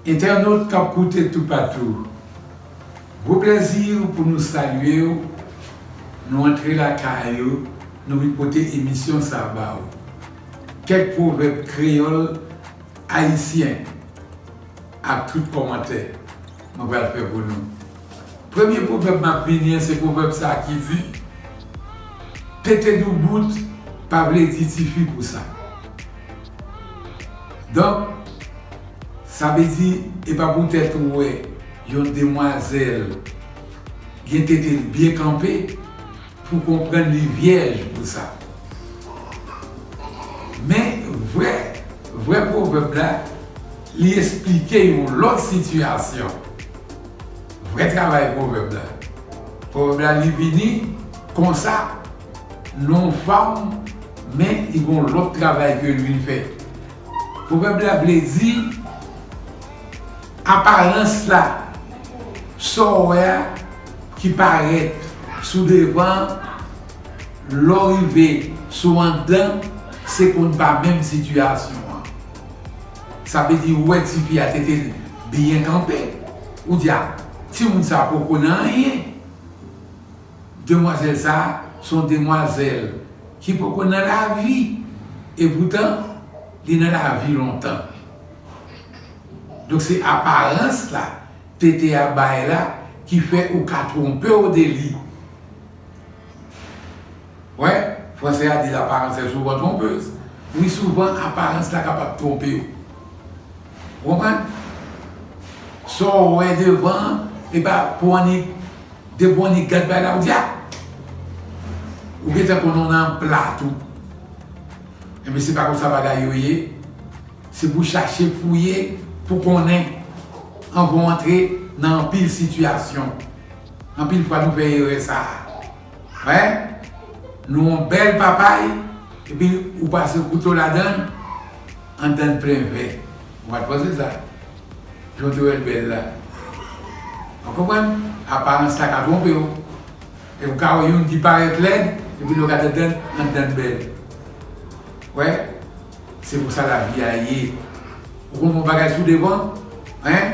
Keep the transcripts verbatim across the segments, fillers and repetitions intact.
Entènot k ap koute toupatou, gwo plèzi pou nou salye w. Nou antre lakay ou, nou vin pote emisyon sa a ba ou. Kèk pwovèb kreyòl ayisyen ak tout kòmantè mwen pral fè pou nou. Premye pwovèb m ap vini an, se pwovèb sa a ki di, tete doubout pa vle di tifi pou sa. Donk, sa vle di, e pa poutèt ou wè yon demwazèl gen tete l byen kanpe pou konprann li vyèj pou sa. Men, vrè, vrè pwovèb la, li esplike yon lòt sitiyasyon. Vrè travay pwovèb la. Pwovèb la, li vini konsa, non fanm, men li gon lòt travay ke l vin fè. Pwovèb la vle di, aparans la, sa w wè a ki parèt sou devan, lè w rive sou anndan, se konn pa menm sitiyasyon an. Sa vle di, ou wè tifi a tete l byen kanpe, ou di, a, timoun sa a poko nan anyen. Demwazèl sa a, se yon demwazèl ki poko nan lavi, epoutan, li nan lavi lontan. Donk, se aparans la, tete a bay la, ki fè ou ka twonpe w de li. Wè, franse a di, l'apparence est souvent trompeuse. Wi, souvan, aparans la kapab twonpe w. Ou konprann? Sa w wè devan an, e pa pou annik, depi w annik gad bagay la, ou di, a! Ou gentan konnen w nan pla tou. Enben, se pa konsa bagay yo ye. Se pou chache fouye, pou konnen, anvan w antre nan anpil sitiyasyon. Anpil fwa, nou fè erè sa a. Wè, nou yon bèl papay, epi ou pase kouto ladan l, anndan l plen vè. Ou pa t panse sa? Jan w te wè l bèl la. Ou konprann? Aparans la ka twonpe w. E ou ka wè youn ki parèt lèd, epi lè w gade anndan l, anndan l bèl. Wè, se konsa lavi a ye. Ou konn yon bagay sou devan, en?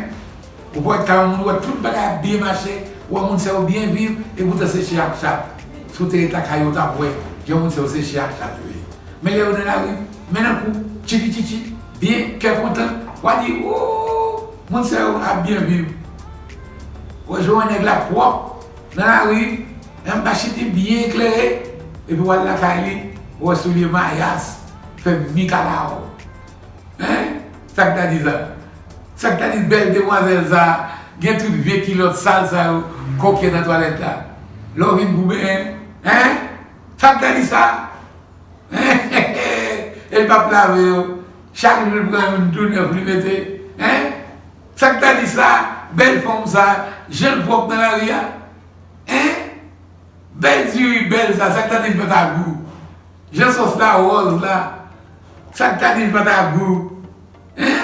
Ou pral ka yon moun, ou wè tout bagay ap byen mache, ou wè moun sa yo byen viv, epoutan se chen ak chat. Si w te ret lakay ou, w t ap wè jan moun sa yo se chen ak chat yo ye. Men lè yo nan lari, men nan kou, tchiki tchitchi, byen, kè kontan, w a di, woo, moun sa yo ap byen viv. Ou wè jan w wè nèg la pwòp nan lari, nan machin li byen eklere, epi w al lakay li, ou wè soulye mayas, fè mi kalawo. Hein? Sa k ta di sa? Sa k ta di bèl demwazèl sa a, gen tout vye kilòt sal sa yo, koke nan twalèt la? Lè w vin pou benyen, hein? Sa k ta di sa? E l p ap lave yo. Chak jou l pran youn tou nèf li mete. Hein? Sa k ta di sa? Bèl fanm sa, jan l pwòp nan lari a? Hein? Bèl diri bèl sa, sa k ta di l pa ta gou? Jan sòs la wòz la, sa k ta di l pa ta gou? Hein?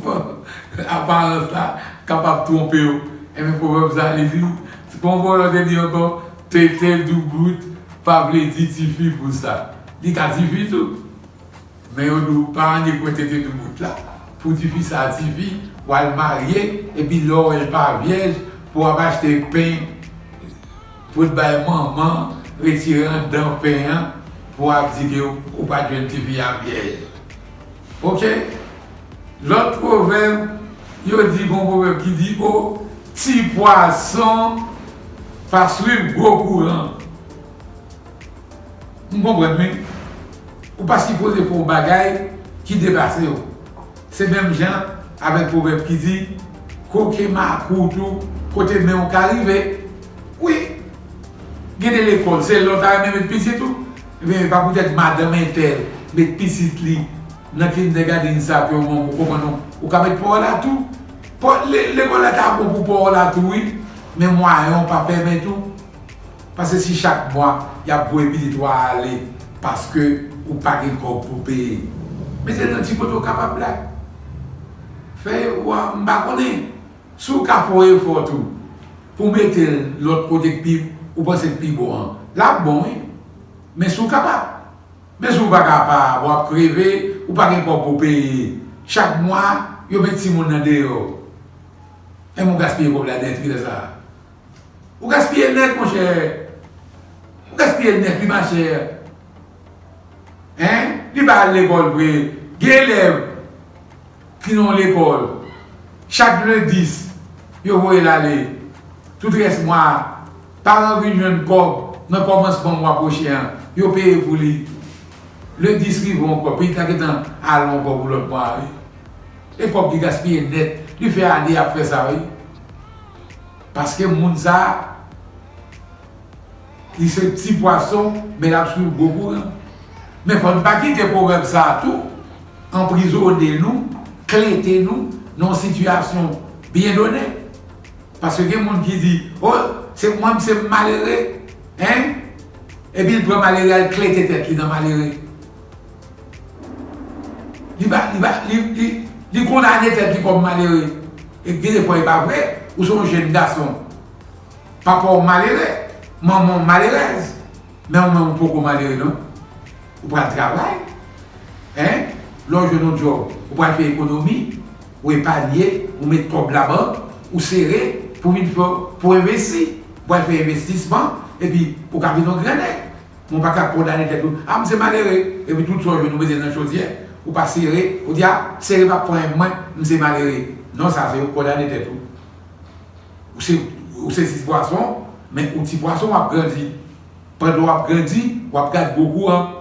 Bon, aparans la kapab twonpe w. Enben, pwovèb sa, li di, bon, bon, yo te di ankò, tete doubout pa vle di tifi pou sa. Li ka tifi tou. Men yo di w pa annik wè tete doubout la. Pou tifi sa tifi, w al marye, epi lè w wè l pa vyèj, pou w ap achte pen, pou w t bay manman, retire anndan pen an, pou w ap di ke ou pa t jwenn tifi a vyèj. Oke? Lòt pwovèb, yo di, gon pwovèb ki di, o, ti pwason pa swiv gwo kouran. M konprann, wi. Ou pa sipoze fè yon bagay ki depase w. Se menm jan avèk pwovèb ki di, koke makout ou kote men w ka rive. Wi. Gen de lekòl, se lè w ta renmen met pitit ou, ebyen, e pa poutèt madanm entèl met pitit li nan kindergarten sa ke w, ou konprann, ou, ou ka met pa w la tou. Pa w, le-, lekòl la ta bon pou pa w la tou, wi, men mwayen w pa pèmèt ou. Paske si chak mwa y ap voye pitit ou a ale paske ou pa gen kòb pou peye, mete l nan ti kote w kapab la. Fè, w a, m pa konnen. Si w ka fè yon efò tou pou w mete l lòt kote k pi, ou panse k pi bon an, l ap bon, wi. Men si w kapab. Men si w pa kapab, w ap kreve, ou pa gen kòb pou peye. Chak mwa, Yo met timoun nan deyò. E moun gaspiye kòb la dèyè trilè sa a. Ou gaspiye l nèt, monchè. Ou gaspiye l nèt, wi, machè. Hein? Li pa al lekòl vre. Gen elèv ki nan yon lekòl, chak le dis, yo voye l ale. Tout rès mwa a, paran vin jwenn kòb nan kòmansman mwa pwochen an, yo peye pou li. Le dis rive ankò, pitit la gentan al ankò pou lòt mwa a, wi. E kòb ki gaspiye nèt, li fè ane ap fè sa, wi. Paske moun sa a, li se ti pwason, men l ap swiv gwo kouran. Men fò n pa kite pwovèb sa a tou anprizonnen nou, klete nou nan yon sitiyasyon byen donnen. Paske gen moun ki di, o, se mwen, se m malere, hein? Epi l pran malere a, l klete tèt li nan malere. Li pa, li pa, li, li, li kondane tèt li kòm malere. E gen de fwa, e pa vre, ou se yon jèn gason. Papa w malere, manman w malerèz, men ou menm ou poko malere non. Ou pral travay, hein? Lè w jwenn yon djòb, ou pral fè ekonomi, ou epanye, ou met kòb labank, ou sere pou vin fè, pou envesti, ou pral fè envestisman, epi ou ka vin yon gran nèg. Men w pa ka kondane tèt ou, a m se malere, epi tout sa w jwenn ou mete nan chodyè, ou pa sere, ou di a, sere p ap fè anyen pou mwen, m se malere. Non, sa se kondane tèt ou. Ou se, ou se ti pwason, men ou ti pwason w ap grandi. Pandan w ap grandi, w ap gad gwo kouran.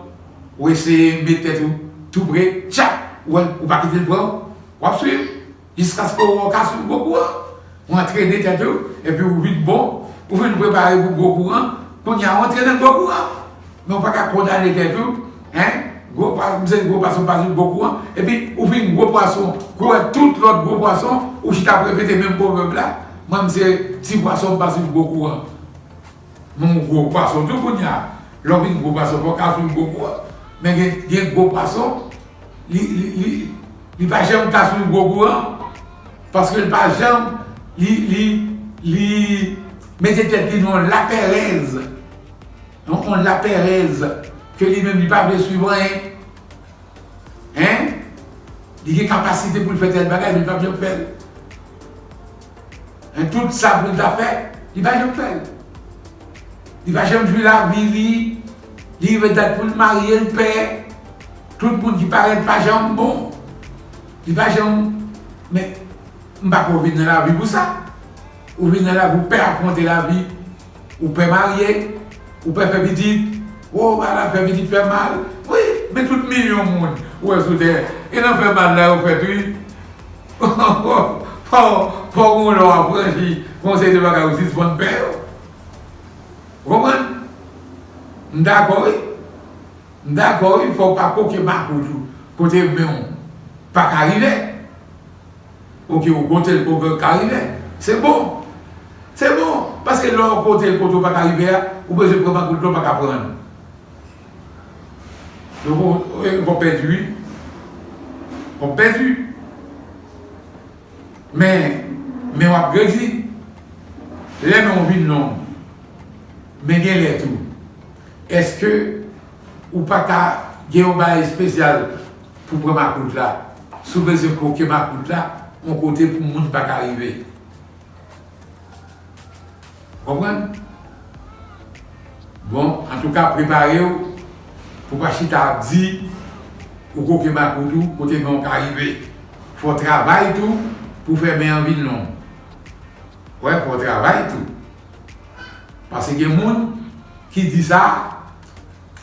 Ou eseye met tèt ou tou pre, tchak, ou wè, ou pa kite l pran w, w ap swiv. Jiskaske w wè w ka swiv gwo kouran. Ou antrene tèt ou, epi ou vin bon, ou vin prepare pou gwo kouran. Kounye a, ou antre nan gwo kouran. Men ou pa ka kondane tèt ou, hein? Gwo pa, m se gwo pwason, m pa swiv gwo kouran. Epi ou vin gwo pwason, kou wè tout lòt gwo pwason, ou chita ap repete menm pwovèb la. Mwen, m se ti pwason, m pa swiv gwo kouran. Men ou gwo pwason tou kounye a. Lè w vin gwo pwason, fò w ka swiv gwo kouran. Men gen, gen gwo pwason, li, li, li, li pa janm ka swiv gwo kouran. Paske l pa janm, li, li, li mete tèt li nan yon lapèrèz. Yon, yon lapèrèz ke li menm li pa vle swiv anyen. Hein? Li gen kapasite pou l fè tèl bagay, men li p ap janm fè l. Hein, tout sa pou l ta fè, li pa janm fè l. Li pa janm jwi lavi li. Li rive dat pou l marye, l pè. Tout moun ki parèt pa janm bon. Li pa janm, men m pa kwè w vin nan lavi pou sa. Ou vin nan lavi, ou pè afwonte lavi. Ou pè marye, ou pè fè pitit. O, bagay la fè pitit fè mal. Wi, men tout milyon moun ou wè sou tè, e nan fè mal la yo fèt, wi. Fò, fò, fò gon lè w afranchi, gon seri de bagay ou sispann pè yo. Ou konprann? M dakò, wi. M dakò, wi, fò w pa koke makout ou kote men w pa ka rive. Oke, ou kote l koke w ka rive. Se bon. Se bon. Paske lè w kote l kote w pa ka rive a, ou bezwen pran makout la, w pa ka pran l. Donk, ou, ou, w ap pèdi, wi. W ap pèdi. Men, men w ap grandi. Lè men w vin long, men gen lè tou. Èske ou pa ka gen yon bagay espesyal pou pran makout la? Si w bezwen koke makout la, yon kote pou moun pa ka rive. Konprann? Bon, antouka, prepare w pou pa chita ap di ou koke makout ou kote men w ka rive. Fò w travay tou pou fè men an vin long. Wè, fò w travay tou. Paske gen moun ki di sa,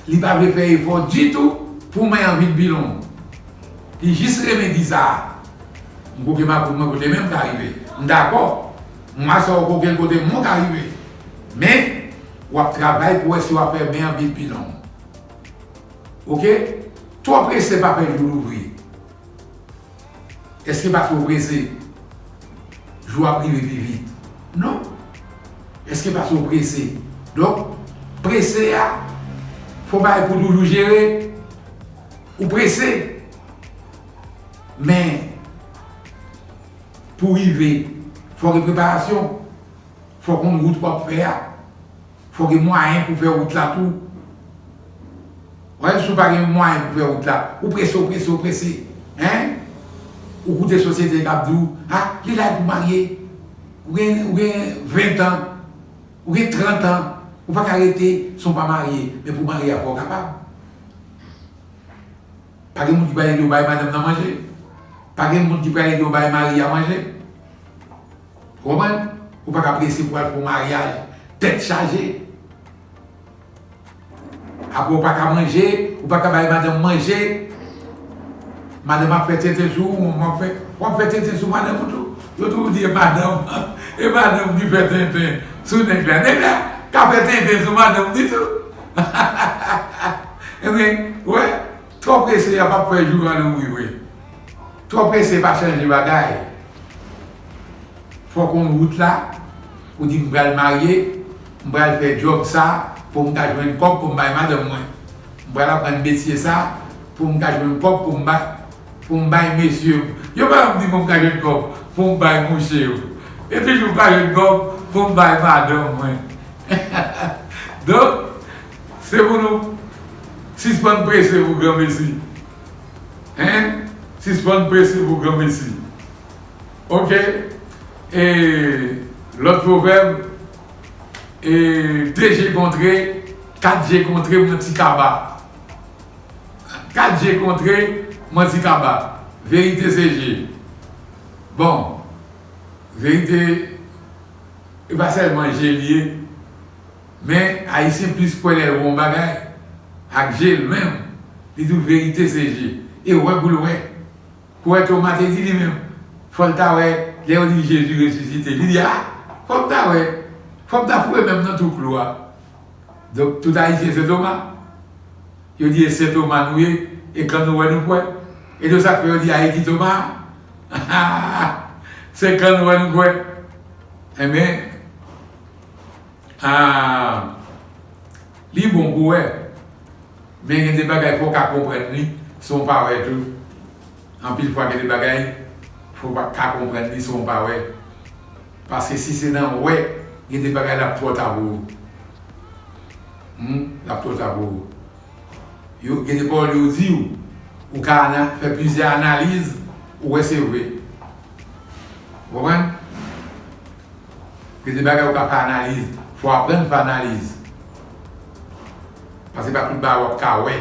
li pa vle fè efò ditou pou men an vin pi long. Li jis renmen di sa. M koke makout mwen kote men m ka rive. M dakò. M wè sa w koke l kote men w ka rive. Men, w ap travay pou wè si w ap fè men an vin pi long. Oke? Twò prese pa fè jou louvri. Èske paske w prese, jou ap rive pi vit? Non. Èske paske w prese? Donk, prese a, fò bagay pou toujou jere. Ou prese. Men, pou rive, fò gen preparasyon. Fò w konn wout w ap fè a. Fò w gen mwayen pou fè wout la tou. Wè, si w pa gen mwayen pou fè wout la, ou prese, ou prese, ou prese. Hein? Ou koute sosyete k ap di w, a, li laj pou marye. Ou gen, ou gen ven tan, ou gen trant an, ou pa ka rete san w pa marye. Men pou w marye a, fò w kapab. Pa gen moun ki pral ede w bay madanm nan manje. Pa gen moun ki pral ede w bay mari a manje. Ou konprann? Ou pa ka prese pou al fè yon maryaj tèt chaje. Apre ou pa ka manje, ou pa ka bay madanm manje. Madanm ap fè tenten sou ou, w ap fè, w ap fè tenten sou madanm ou tou. Yo toujou di e madanm, e madanm ki fè tenten sou nèg la. Nèg la ka fè tenten sou madanm li tou. Ebyen, wè, twò prese a p ap fè jou a louvri vre. Twò prese pa chanje bagay. Fò w konn wout la, ou di m pral marye, m pral fè djòb sa pou m ka jwenn kòb pou m bay madanm mwen. M pral aprann metye sa pou m ka jwenn kòb pou m bay, pou m bay mesye m. Yo pa janm di pou m ka jwenn kòb pou m bay mouche yo. E toujou m ka jwenn kòb pou m bay madanm mwen. Donk, se pou nou sispann prese pou granmesi. Hein? Sispann prese pou granmesi. Ok? E lòt pwovèb, e de je kontre, kat je kontre, manti kaba. Kat je kontre, manti kaba. Verite se je. Bon, verite, e pa sèlman je li ye, men Ayisyen plis kwè lè l wè yon bagay ak je l menm, li di w verite se je. E wè pou l wè. Kouwè Toma te di li menm, fò l ta wè, lè yo di Jezi resisite, li di, a, fò m ta wè, fò m ta foure men m nan twou klou a. Donk, tout Ayisyen se Toma. Yo di e se Toma nou ye, e kan nou wè nou kwè. E de sa k fè yo di Ayiti Toma. Se kan nou wè nou kwè. Enben, a, li bon pou wè. Men gen de bagay fò w ka konprann li san w pa wè tou. Anpil fwa gen de bagay fò w pa ka konprann li san w pa wè. Paske si se nan wè, gen de bagay l ap twò ta pou ou. Hmm, l ap twò ta pou ou. Yo, gen de pawòl yo di w, ou ka ana-, fè plizyè analiz, ou wè se vre. Ou konprann? Gen de bagay ou ka fè analiz, fò w aprann fè analiz. Paske pa tout bagay w ap ka wè.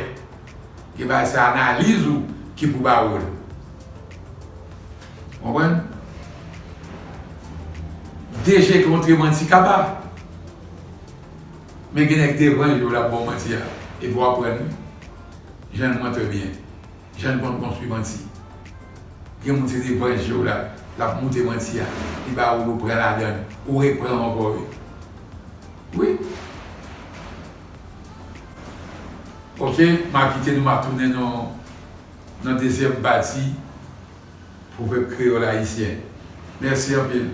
Gen bagay se analiz ou ki pou ba ou l. Konprann? De je kontre manti kaba. Men gen nèg devan je w l ap ba w manti a. Epi w aprann jan l rantre byen. Jan l konn konstwi manti. Gen moun se devan je w la, l ap moute manti a. Li ba ou l, ou pran ladan l, ou repran ankò, wi. Wi. Ok, m a kite nou, m a tounen nan, nan dezyèm pati Pwovèb Kreyòl Ayisyen. Mèsi anpil.